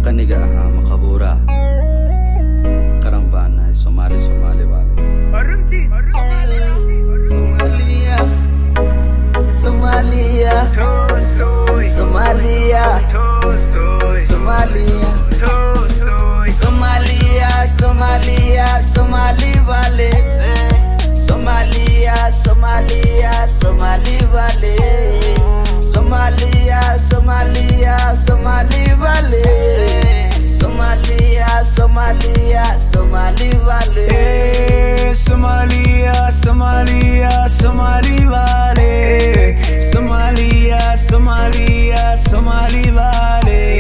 Qaniga ahaa ma qabuuraa? Qaran baan nahay, Soomaali, Soomaali baa leh. Somalia, Somalia, Somalia, Somalia, Somalia, Somalia, Somali Valley, Somalia, Somalia, Somali Valley, Somalia, Somalia, Somali Valley, Somalia, Somalia, Somali Valley. Eh, Somalia, Somalia, Somali Valley. Somalia, Somalia, Somali Valley.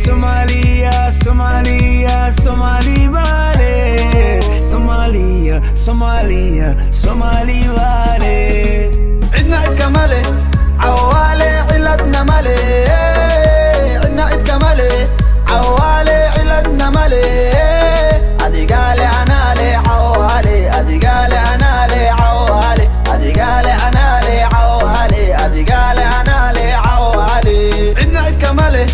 Somalia, Somalia, Somali Valley. Somalia, Somalia, Somali Valley. Cidna cid kama leh, Cawaale ciladna ma leh. Cidna cid kama leh, Cawaale ciladna ma leh. Adigaale anaale Cawaale, adigaale anaale Cawaale, adigaale anaale Cawaale, adigaale anaale Cawaale. Cidna cid kama leh,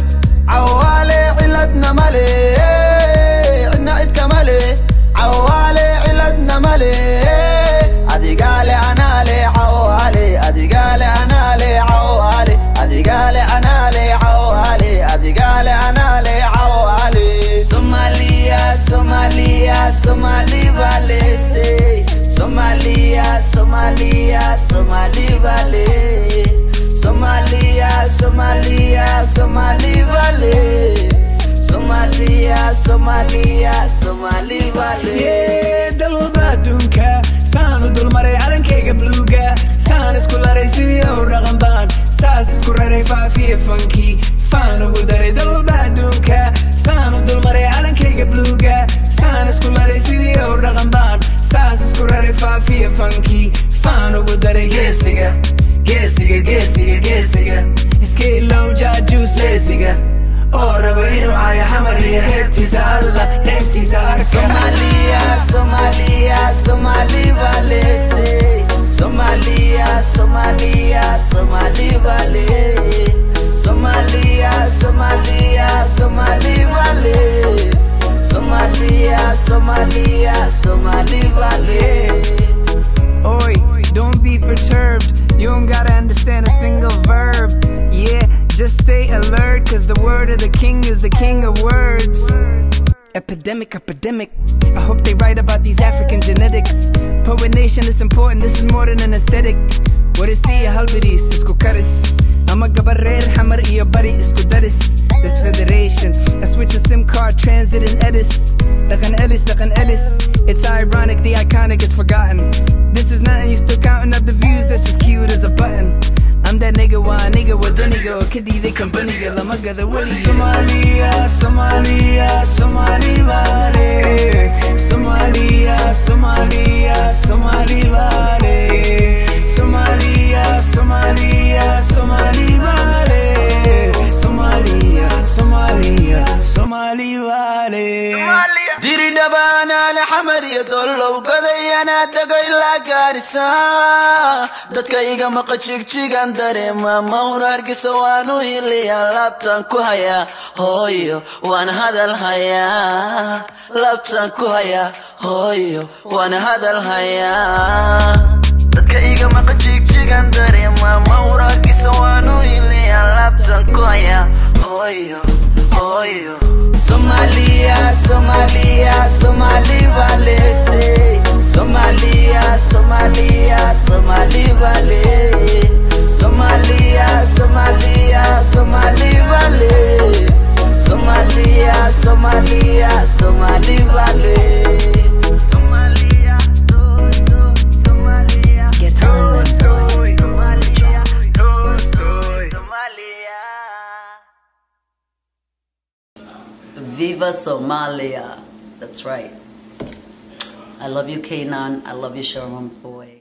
Cawaale ciladna ma leh. Cidna cid kama leh, Cawaale ciladna ma leh. Adigaale anaale Cawaale, adigaale anaale Cawaale, adigaale anaale Cawaale, adigaale anaale Cawaale. Somalia, Somalia, Somali Valley, say. Somalia, Somalia, Somali Valley. Somalia, Somalia, Somali Valley. Somalia, Somalia, Somali Valley. Yeah, dalba adduunka saan u dulmaray calankayga bluuga, saan isku laray sidii ow dhaqan baan saas isku raray, faafiye fankii faan ugu daray. Dalba adduunka saan u dulmaray calankayga bluuga, saan isku laray sidii ow dhaqan baan saas isku raray, faafiye fankii faan ugu daray. Geesiga, geesiga, geesiga, geesiga iska ilow jaajuus leesiga oo raba inuu caayo Xamar iyo heebtiisa. Alla heebtiisa arka. Somalia, Somalia, Somali Valley, say. Somalia, Somalia, Somali Valley. Somalia, Somalia, Somali Valley. Somalia, Somalia, Somali Valley. Oi, don't be perturbed. You don't gotta understand a single verb. Yeah, just stay alert, 'cause the word of the king is the king of words. Epidemic, epidemic. I hope they write about these African genetics. Poet nation is important, this is more than an aesthetic. What is see halbariis isku karis ama gabar reer Xamar iyo bari isku daris. This federation, I switch a SIM card, transit and edis. Dhaqan elis, dhaqan elis. It's ironic, the iconic is forgotten. This is nothing, you still counting up the views, that's just cute as a button. I'm that nigga, why nigga wadaniga oo ka diiday kambaniga lama gada weliga. Somalia, Somalia, Somali Valley. Somalia, Somalia, Somali Valley. Somalia, Somalia, Somali Valley. Somalia, Somalia, Somali Valley. Diri dhabaanaale Xamar iyo Dollow godayana dego ilaa Gaarisa. Dadka iga maqa Jigjigan dareema mawr Hargisa waanu hiliyaa. Laabtaan ku hayaa hooyo, waan hadal hayaa. Laabtaan ku hayaa hooyo, waan hadal hayaa. Dadka iga maqa Jigjigan dareema mawr Hargisa waanu hiliyaa. Laabtaan ku hayaa hooyo, hooyo. Somalia, Somalia, Somali Valley, say. Somalia, Somalia, Somali Valley. Somalia, Somalia, Somali Valley. Somalia, Somalia, Somali Valley. Somalia, so, so, Somalia. Get on them, boy. Somalia, Somalia. Viva Somalia. That's right. I love you, Kanan. I love you, Sherman Boy.